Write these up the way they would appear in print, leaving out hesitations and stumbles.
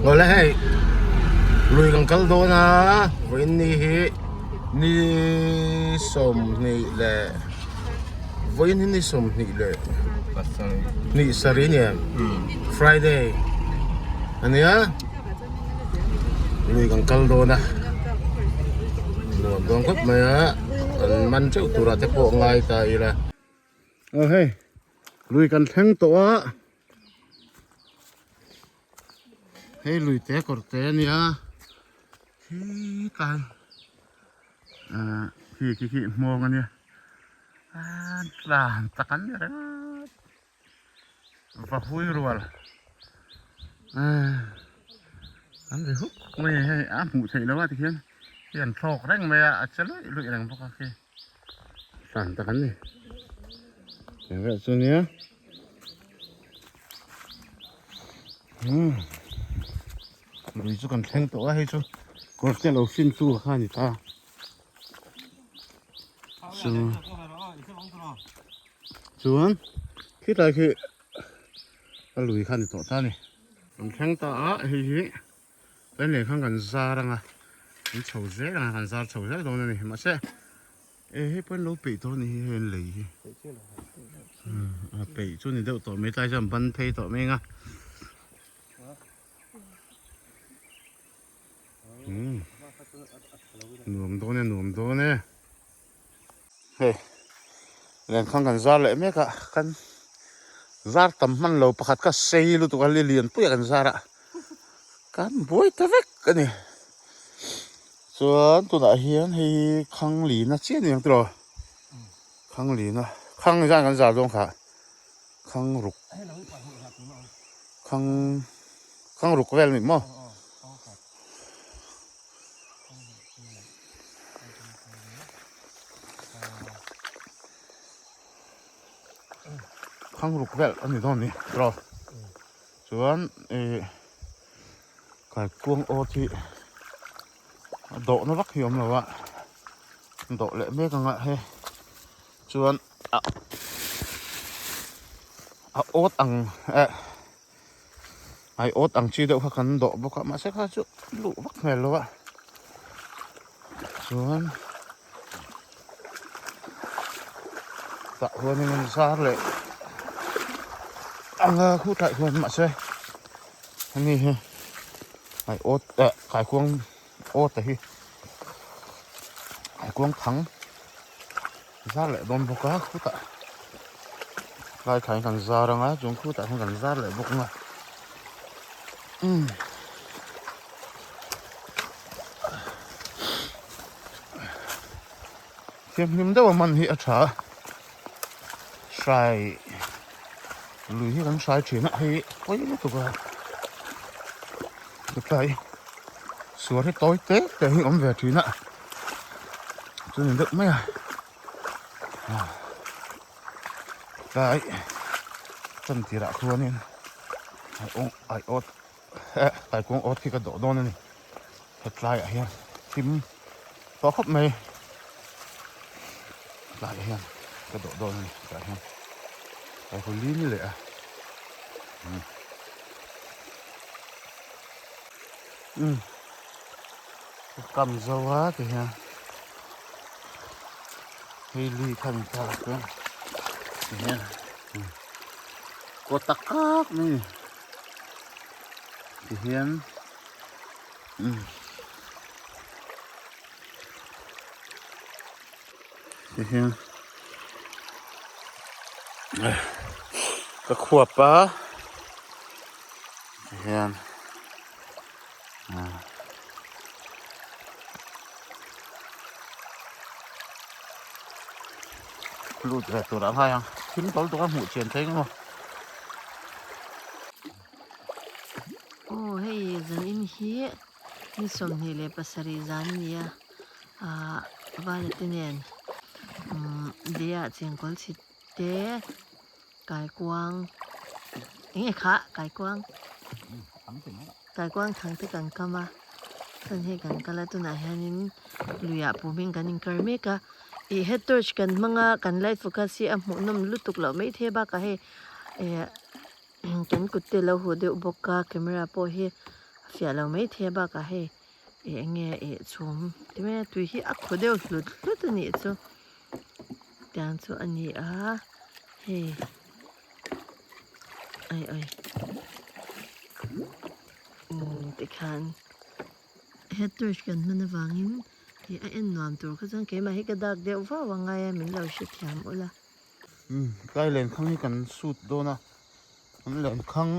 Awle hei lui kan kal dawn a vawiin ni hi ni sawmhnih leh vawiin hi ni sawmhnih leh hnih sarih a ni em Friday a nia lui kan kal dawn a nuam dawn khawp mai a an man teuh turah te pawh ngai ta ila aw hei lui kan thleng tawh a. Hei lui te kawr te a nia khitlai ahh khi khi khi hmawng a nia ahh tlan tak an ni reng a va hui rual ahh an ri huk mai a hei a hmuh theih loh a tikhian hei an thlawk reng mai a a che luih luih reng bawk a khi tlan tak an ni eng vel chu nia. Lui chu kan thleng tawh a hei chu kawr te lo fin tu kha a ni ta chu chuan khilai khi a lui kha a ni tawh ta a ni kan thleng ta a hei hi kan leh khan kan zar ang a kan chho zel ang a kan zar chho zel dawn a ni mahse E hei pawh an lo peih tawh a ni hi hei an lei hi a peih chu ni deuh tawh mai tlai chuan ban phei tawh mai ang a nuam dawn e nuam dawn e hei lenkhang kan zar leh mek a kan zar tam hman lo pakhat kha sei lutuk a li lian pui a kan zar a kan buai ta vek a ni. Chuan tunah hian hei khang lina chiah a ni ang tiraw khang lina khang zan kan zar dawn kha khang ruk khang khang ruk vel a ni maw. Khang ruk vel a ni dawn a ni tiraw chuan ih. Kaikuang awt hi a dawhna vak hi a awm lo a dawh leh mek ang a he chuan a a awt ang eh ai awt ang chi deuh kha kan dawh bawk a mahse kha chu luh vak hmel lo a chuan tah huanin an zar leh ang a khutah hian mahse. Hemi hi ai awt eh kaikuang awt a hi kaikuang thang zar leh dawn bawk a khutah lai thlai kan zar ang a chung khutah hian kan zar leh bawk ang a umm thianghlim deuh a man hi a tha a hrai. Lui hi kan hrai thin a hei pawi lutuk a chutlai suar hi tawi te te hi awm ve thin a chu ni deuh mai a tlai tan tirah khuanin ai awt eh taikuang awt khi ka dawh dawn a ni hetlaiah hian thim tawh khawp mai tlaiah hian ka dawh dawn a ni tah hian a haw lin leh a umm ka kam zo a ti hian hei li kha min thlalak chuan ti hian kaw tak tak mai a ni ti hian. Ti hian ka khuap a ti hian lut ve tur a ngai ang thil tawl tuk a hmuh chian theih ang maw. Aw hei zan in hi ni 27 zan a ni a ahh vala te nen umm dei ah chengkawl chhit te kaikuang eng nge kha kaikuang kaikuang thang te kan kam a chuan hei kan kal a tunah hianin luiah pum in kan inkar mek a ih head torch kan hmang a kan light focus hi a hmuhnawm lutuk loh maithei bakah hei eh kan kut te a lo huh deuh bawk a camera pawh hi. fiah lo maithei a bakah hei ih eng nge ih chhum ti mai a tui hi a khaw deuh hlut hlut a nih chu tiang chu a ni a hei ai ai umm tikhan head torch kan hman avangin ih a en nuam tur kha chuan keimah hi ka dak deuh vau a ngai a min lo hrethiam ula. Umm tlai lenkhang hi kan sut dawn a an lenkhang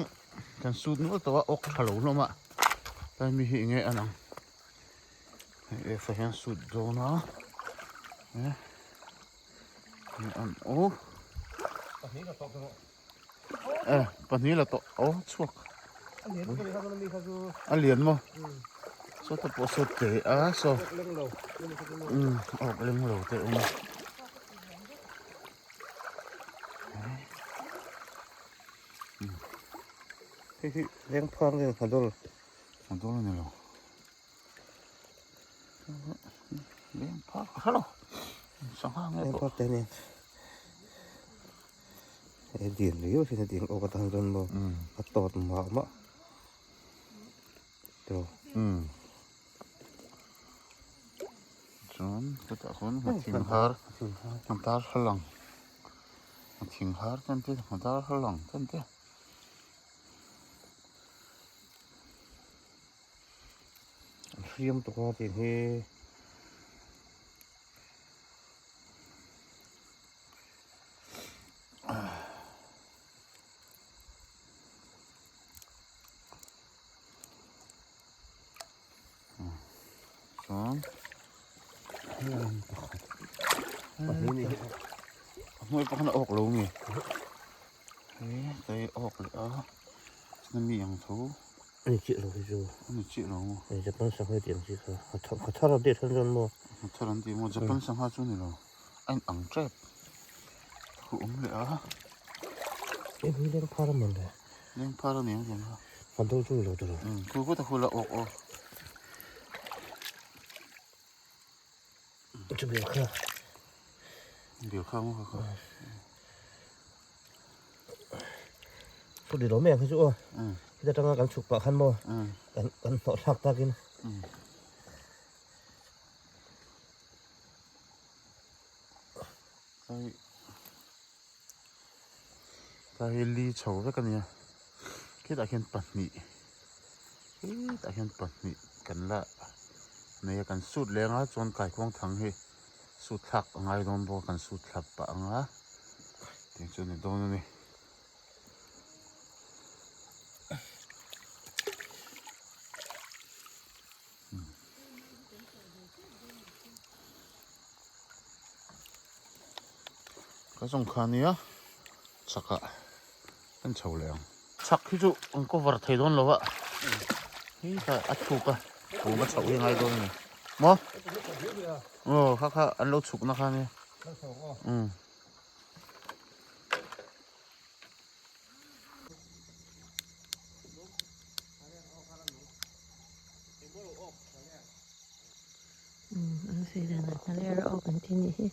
kan sut nual tawh a awk tha lo hlawm a tlai mi hi enge an ang hei f ah hian sut dawn a eh enge an aw eh pahnih la tawh aw chhuak a lian maw sawta pawh saw teh a saw umm awk leng lo te awm a. Hei hi leng phar nge nghadol? Nghadol a ni lo. Leng phar ka hre lo. Sangha nge pawh. Leng phar te nen. He dian riau hi hetiang awk atan chuan maw a tawt mah mah. Tiraw? Umm. Chuan chutah chuan thing har a darthlalang a thing har te an ti a darthlalang te an ti a. An hriam tuk a tih hi. Chuan a hnuai pawh khan a awk lo nge he tlai a awk leh a chuan mi ang tho ani chiah lo hi chu ani chiah lo hei Japan sangha tih ang chi kha a thar an tih than chuan maw a thar an tih maw Japan sangha chu ni lo a in ang tep thu awm leh a hei hi leng phar a mawn le leng phar a ni ang tih kha a do chu ni lo tiraw khu khu ta khu la awk aw Chu bel kha. Bel kha maw kha kha. Thu di lo mai ang kha chu aw. Heta tanga kan chhuk pah khan maw. Kan kan hnawh thlak takin. Tlai tlai hi li chho vek a nia. Khitah khian pahnih hetah hian pahnih kan la nei a kan sut leng a chuan kaikuang thang hi sut thlak a ngai dawn bawk a kan sut thlak pah ang a tih chu a ni dawn a ni. Ka zawng kha nia chakah kan chho leh ang. Chak hi chu an cover thei dawn lo a, hi kha a thuk a, chhum a chhoh hi a ngai dawn a ni. Maw? Aw kha kha an lo chhuk na kha nia. Umm. An sawi danah Kalera awk an ti nih hi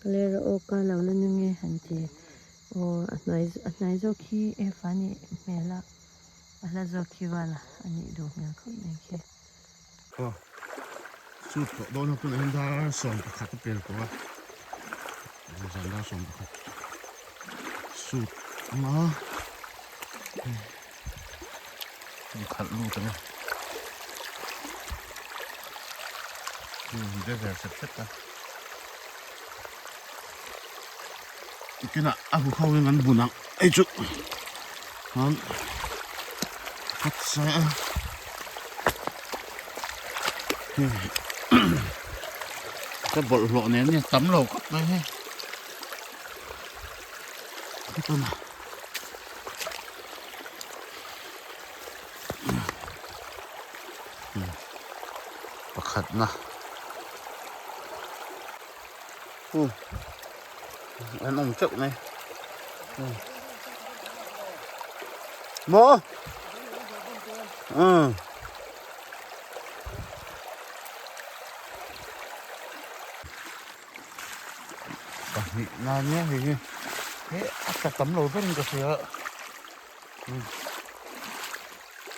Kalera awk a lo la nung e han ti aw a hnuai a hnuai zawk hi F a nih hmel a a hla zawk hi vala a nih duh hmel khawp mai khi. Aw chu tawh dawn a tunah hian dar 11 a pel tawh a zan dar 11 suit anga khalh lut ang a de ver sep sep a tikinah a hu ho in an bun ang hei chu an khat se a ka bawlhhlawh nen nia tam lo khawp mai hei khawp a. Pakhatna u an awm teuh mai maw umm pahnih na nia hei hi he a tla tam lo berin ka hria.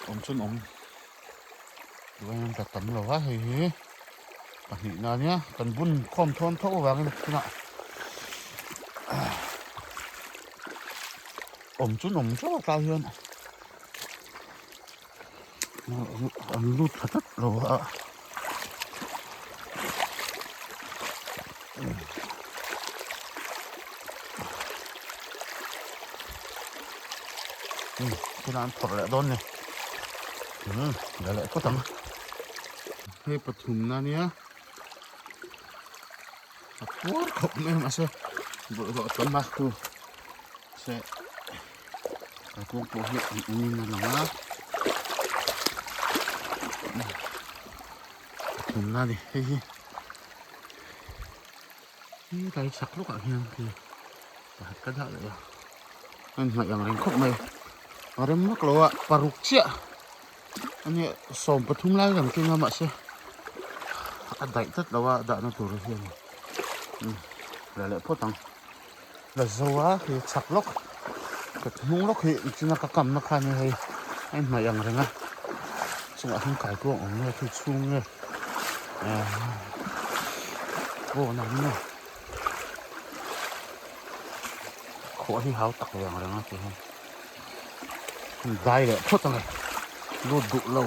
Awm chuan awm. Duhaiin an tla tam lo a hei hi pahnihna ania kan bun khawm thawn tho avangin tunah awm chu an awm teuh a tlai hian an lut thla tlat lo a. Tunah an phawrh leh dawn ni la leh phawt ang hei pathumna ania a puar khawp mai a mahse bawlhhlawh a tam a chu se a kawng pawh hi an awmin a lang a pathumna a ni hei hi. Helai chhak lawkah hian khi pakhat ka dah leh a a inhnaih ang reng khawp mai a rem vak lo a paruk chiah a nia 13 lai kan keng a mahse a daih tlat lo a dahna tur hian la leh phawt ang la zo a khi chhak lawk ka hnung lawk hi nichina ka kamna khan hei a inhnaih ang reng a chungah hian kaikuang awm nge khi chhung nge. Aw nang nge khuah hi hau tak ve ang reng a ti hian dai leh phawt ang e lut duh lo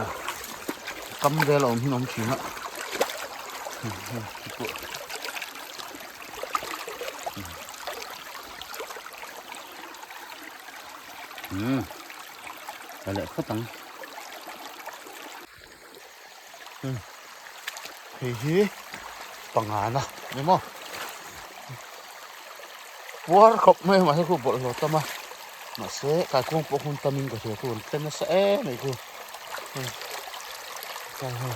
kam vel a awm hi an awm thin a umm la leh phawt ang. Hei hi pangana ni maw puar khawp mai mahse khu bawlhhlawh tam a mahse kaikung pawh hun tamin ka hria khu an tlem nasa em mai khu hei hei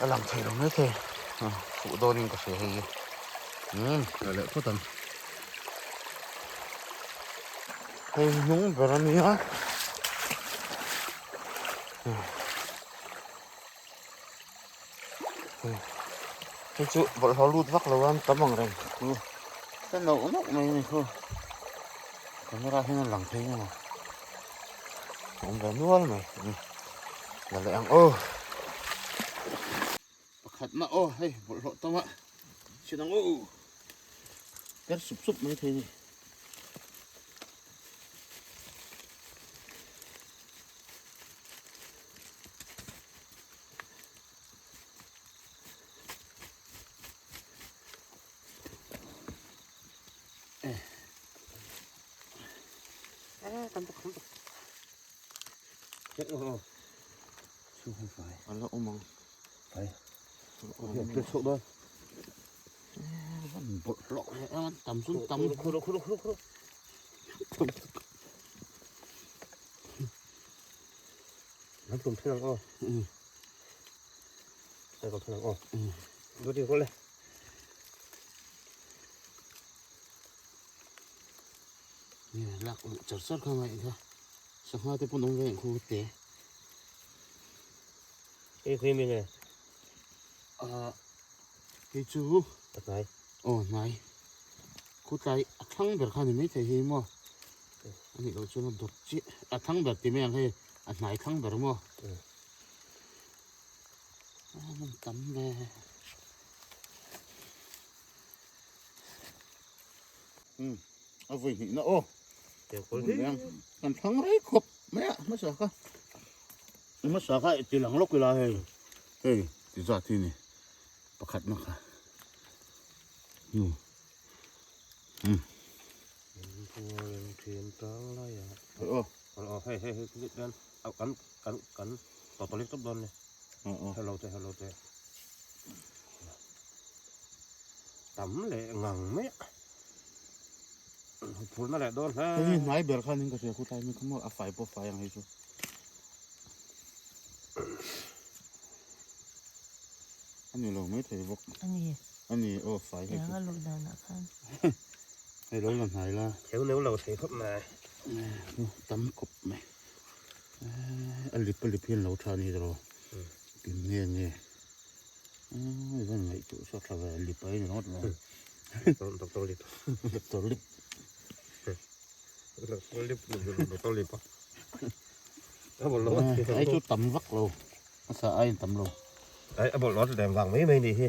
a lang thei lo mai thei fuh dawnin ka hria hei hi umm la leh phawt ang hei hnung ber a nia. Hei chu bawlhhlawh lut vak lo a an tam ang reng chu ka nauh nauh mai a ni khu camera hian a lang thei emaw a awm ve nual mai la leh ang aw pakhat na aw hei bawlhhlawh tam a chhin ang aw ker sup sup mai thei a ni. Ala awm ang bawlhhlawh leh a tam chu tam Lam tum thin ang aw. Lam tum thin ang aw. Dawt in kawl le. Lak luh char char kha ngai kha. Sangha te pawn awm ve ang khu te. Hei khui mi nge? Hei chu A hnai. Aw hnai. Khutlai a thlang ber kha ni maithei hi maw? A nih loh chuan a dawt chiah. A thlang ber ti mai ang hei a hnai thlang ber maw? A hmun tam ve. Um a vawi hnihna aw. Kan thlang rei khawp mai a hmasa kha. Hmasa kha ti lang lawk ila hei. Hei ti zat hi ni pakhat na kha. Um um. Aw. Aw hei hei hei kan kan kan tawtawlip tawp dawn ni. Hello te hello te. Tam leh ngang mai a. Phurna leh dawn hle. Hei hnai ber khan in ka hria khutlai mi kha a fai pawh fai ang hei chu. Ani lo mai thei bawk. Ani. Ani aw fai hei chu. Tiang a luh danah khan. Hei lo la hnai la. Theu neu lo thei khawp mai. Tam khawp mai. A lip a lip hian lo tha ni rawh. Kim nge nge. Ai van ngaih tuh sa tha ve lip ai ni rawt lo. Doctor lip. Doctor lip. Doctor lip doctor lip. A bol lo. Ai chu tam vak lo. A sa aiin tam lo. Ai a bawlhhlawh lem vang mai mai ni hi.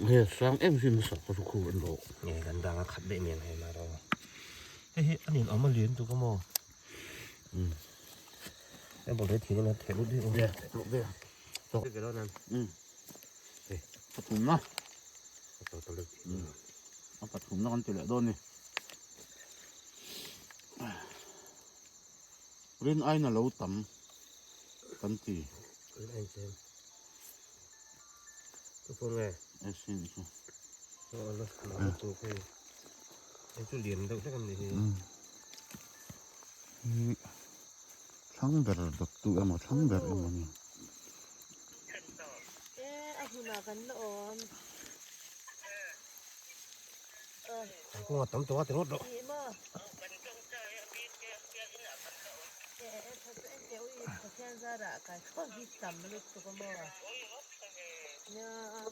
He sang em zin nasa ka chu khu an lo. Nge kan dang a khat daih miang hei mah ro. Hei hi a nin awm a lian tuk a maw. He bawlhhlawh hi thing in a theh lut daih aw. Nge theh lut daih a. Tawk. Ke lo nan. Hei pathum na. A pathum na kan ti leh dawn ni. Rin aiin a lo tam kan ti. Rin aiin tlem. Chu pawh nge? E sin chu. Aw la la chu hei. Hei chu lian deuh hlek a nih hi. Hi thlang ber dawt tu emaw thlang ber emaw ni. E a hunah kan la awm. Kan kawngah tam tawh a ti rawt rawh.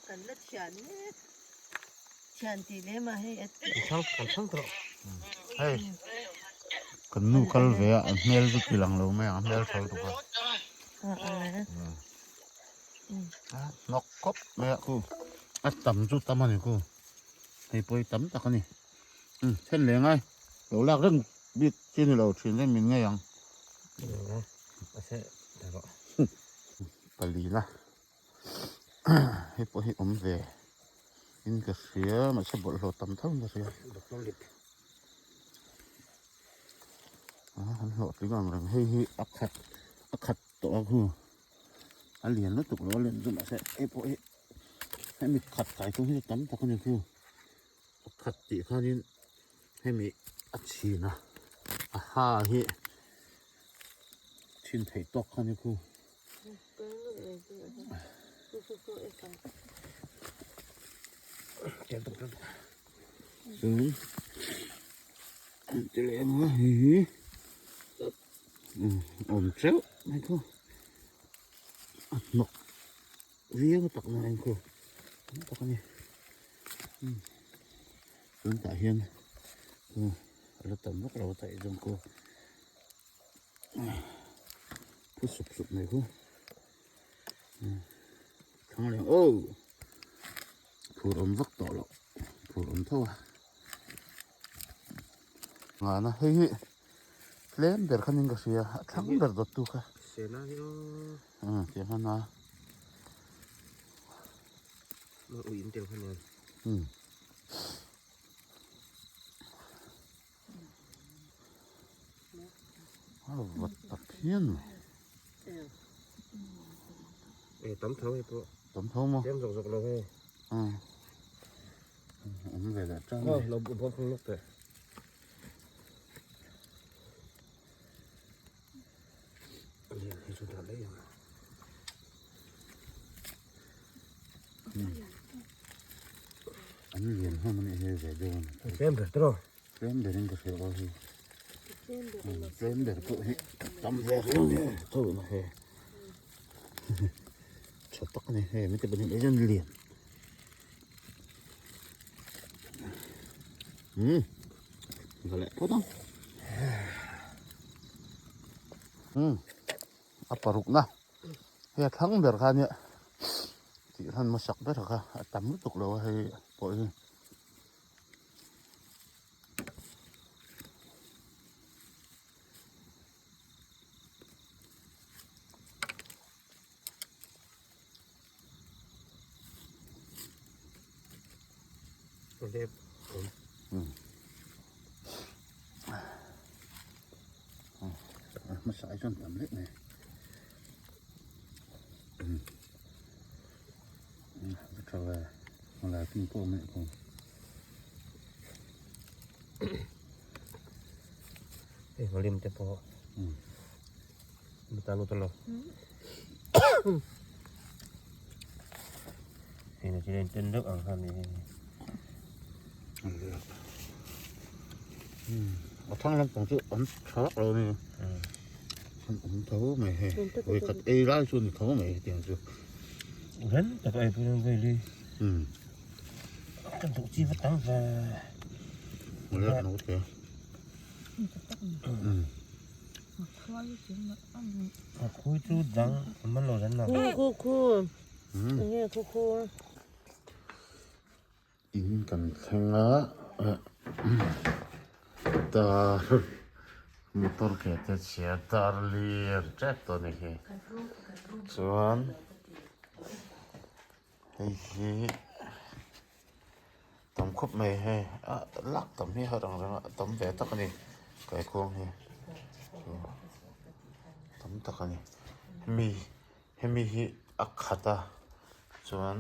Kan thlang tawh. Hei kan nu kal ve a a hmel chu ti lang lo mai ang a hmel tho tuk a. Hnawk khawp mai a khu a tam chu tam a ni khu. Hei pawh hi tam tak a ni. Umm then leh ngai lo lak reng bik chi ni lo thin reng min ngei ang. Pali la hei pawh hi awm ve in ka hria mahse bawlhhlawh tam tho in ka hria. A han hlawhtling ang reng hei hi a khat a khat tawh a khu a lian lutuk lo a lian chu mahse hei pawh hi. Hemi khat kai tum hi tam tak a ni chu a khat tih khanin hemi a chhin a a ha hi chhin theih tawk kha ni khu. Chuan ti leh emaw hei hi awm teuh mai khu a hnawk. Viau tak na en khu tam tak a ni chuan tah hian a la tam vak lo a taih zawng khu phu sup sup mai khu thang leh aw phur awm vak tawh loh phur awm tho a ngana hei hi tlem ber khan in ka hria a thlang ber dawt tu kha. Tiang khan a. Ui in tiang khan nen. A vat ta phian mai. E tam tho hei pawh. Tam tho maw? Tlem zawk zawk lo hei. Awm ve leh tan. Lo bawk lawk teh. An lian hlawm a nih hi ve deuh a ni. Tlem ber tawh. Tlem berin ka hria aw hi. Tlem ber pawh hi tam ve viau a ni tho ina he. Tha tak a ni hei mi te pahnih mai chuan lian. Umm va leh phawt ang. Umm a paruk na hei a thlang ber kha nia tih hlan hmasak ber kha a tam lutuk lo a hei pawh hi. Hmasa ai chuan tam leh mai a tha ve a lai pin pawh a awm leh thung. Hei lim te pawh mi tan lut lo. Hei na chilen ten deuh ang kha ni hei. A thang lampang chu an tha vak lo a ni. An awm tho mai hei. Vawikhat ei lai chu a ni tho mai hetiang chu. Rem tak ei pawh hian vei lui. Ka duh chi va tam ve. Mawle no te. Nghakuai chu dang a man lo zan na. Khu khu khu. Enge khu khu. In kan thleng a dar motor ke te chhia dar lir tep tawh a ni hi chuan hei hi tam khawp mai hei a lak tam hi har ang reng a tam ve tak a ni kaikuang hi tam tak a ni hemi hemi hi a khat a chuan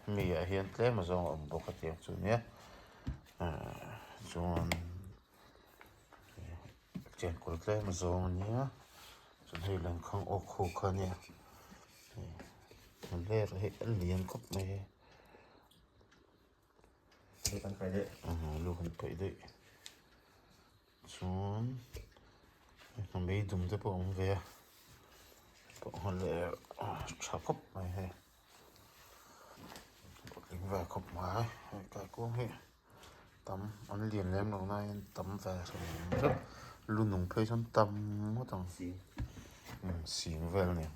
hemi ah hian tlem a zawng a awm bawk a tiang chu nia ahh chuan chenkawl tlem a zawng a nia chuan hei lenkhang awk ho kha a nia vel hi a lian khawp mai hei. Lu kan paih daih chuan hnamei dum te pawh a awm ve a pawh leh tha khawp mai hei tling ve khawp mai hei kaikuang hi tam an lian lem lo naiin tam ve hrim hrim lu nung phei chuan tam ngawt ang sing vel a ni.